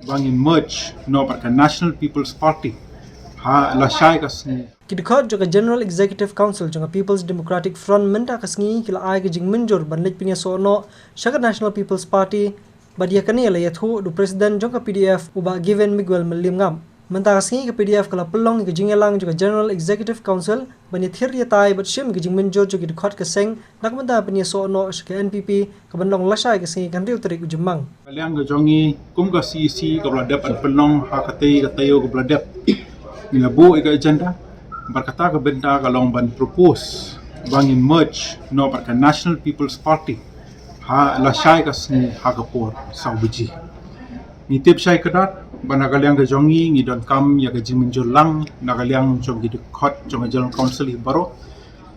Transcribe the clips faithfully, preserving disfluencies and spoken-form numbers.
Ba ngin merge noh bad ka National People's Party ha lashai ka sngi. Ki dkhot jong ka General Executive Council jong ka People's Democratic Front mynta ka sngi ki la ai ka jingmynjur ban leit pynïasoh noh sha ka National People's Party, bad ïa kane la ïathuh da u President jong ka P D F, u Bah Given Miguel Mylliemngap. Mynta ka sngi ka P D F ka la pynlong ïa ka jingïalang jong ka General Executive Council ban ïathir ïatai bad shim ïa ka jingmynjur jong ki dkhot ka seng na ka bynta pynïasoh noh sha ka N P P, ka ban long lashai ka sngi, ka hynriew tarik u Jymmang. Ka liang ka jong ngi kum ka C E C kaba la dep ban pynlong ha katei ka taïew kaba la dep. Ngi la buh ïa ka agenda, bad kata ka bynta ka long ban propose ba ngin merge noh bad ka National People's Party ha lashai ka sngi ha ka por saw baje. Ngi tip shai kdar ba na ka liang ka jong ngi ngi donkam ïa ka jingmynjur lang na ka liang jong ki dkhot jong ka General Council hi baroh.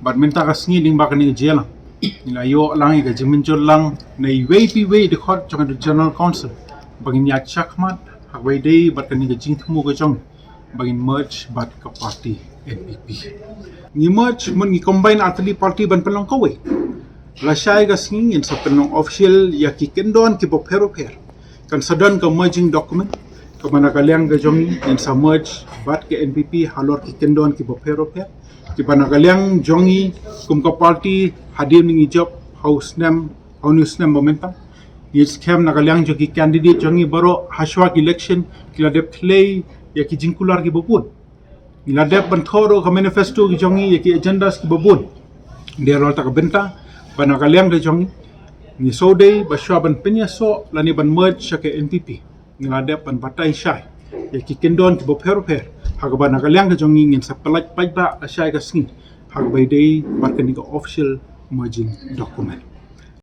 Bad mynta ka sngi lyngba kane ka jingïalang ngi la ïoh lang ïa ka jingmynjur lang na iwei pa iwei i dkhot jong ka General Council ba ngin ïaid shakhmat ha kaba ïadei bad kane ka jingthmu ka jong ngi ba ngin merge bad ka party N P P. Ngi merge, mut ngi combine artylli party ban pynlong kawei. Lashai ka sngi ngin sa pynlong official ïa ki kyndon kiba pher bapher. Kan sa don ka merging document kaba na ka liang ka jong ngi ngin sa merge bad ka N P P halor ki kyndon kiba pher bapher, kiba na ka liang jong ngi kum ka party hadien ngi jop ha u snem, ha une u snem ba mynta. Ngi skhem na ka liang jong ki candidate jong ngi baroh ha shuwa ki election ki la dep khlei ïa ki jingkular kiba bun. Ngi la dep ban thoh ruh ka manifesto ki jong ngi ïa ki agendas kiba bun. Dei halor kata ka bynta ba na ka liang ka jong ngi ngi sngewdei ba shuwa ban pynïasoh lane ban merge sha ka N P P, ngi la dep ban batai shai ïa ki kyndon kiba pher bapher ha kaba na ka liang ka jong ngi ngin sa pynlait paidbah lashai ka sngi ha kaba ïadei bad kane ka official merging document.